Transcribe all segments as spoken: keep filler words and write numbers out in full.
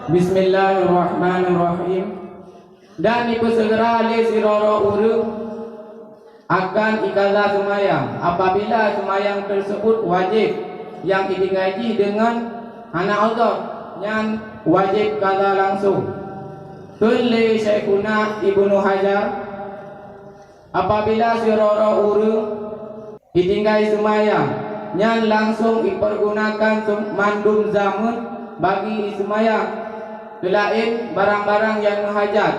Bismillahirrahmanirrahim. Dan dipeuseugera lé sidroe-droe ureuëng akan iqaza seumayang, apabila seumayang teuseubut wajéb nyang itinggai jih deungon hana uzur, nyan wajéb qaza langsong. Kheun lé Syaikhuna Ibnu Hajar, apabila sidroe-droe ureuëng itinggai seumayang, nyan langsong ipeurgunakan mandum zameun bagi iseumayang, seulaén barang-barang nyang meuhajat,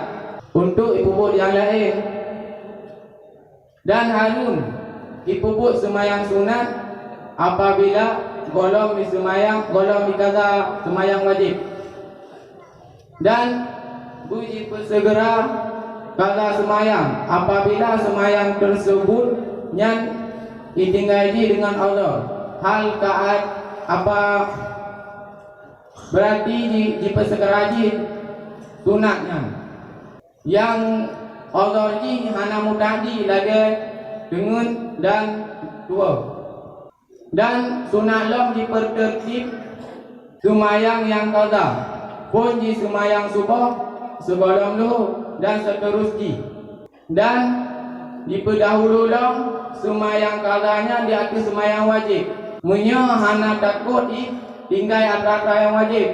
untuk ipeubuet nyang laén. Dan hareuem ipeubuet seumayang sunat apabila gohlom iseumayang, gohlom iqaza seumayang wajéb. Dan beujipeuseugera qaza seumayang apabila seumayang teuseubut nyan itinggai jih deungon uzur. Hal kaat apa beurati ji-, jipeuseugera jih sunat nyan. Nyang uzur jih hana meutakdi lagée teungeut dan tuwoe. Dan sunat lom jipeuteurtib seumayang nyang qaza, phon jih seumayang suboh, sigohlom luho, dan seuteurus jih. Dan jipeudahulu lom seumayang qaza nyan di ateueh seumayang wajéb, meunyoe hana takot jih tinggai atra-atra nyang wajéb.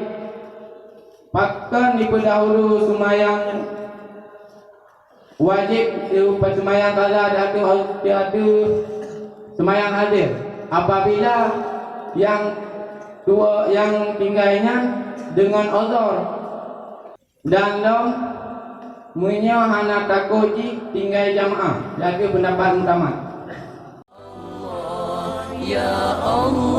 Pakon jipeudahulu seumayang wajéb, seumayang qaza di ateueh, di ateueh seumayang hadér, apabila nyang tuwoe nyang tinggai nyan deungon uzur, dan lom meunyoe hana takot jih tinggai jamaah, di ateueh peundapat muktamad. Ya Allah.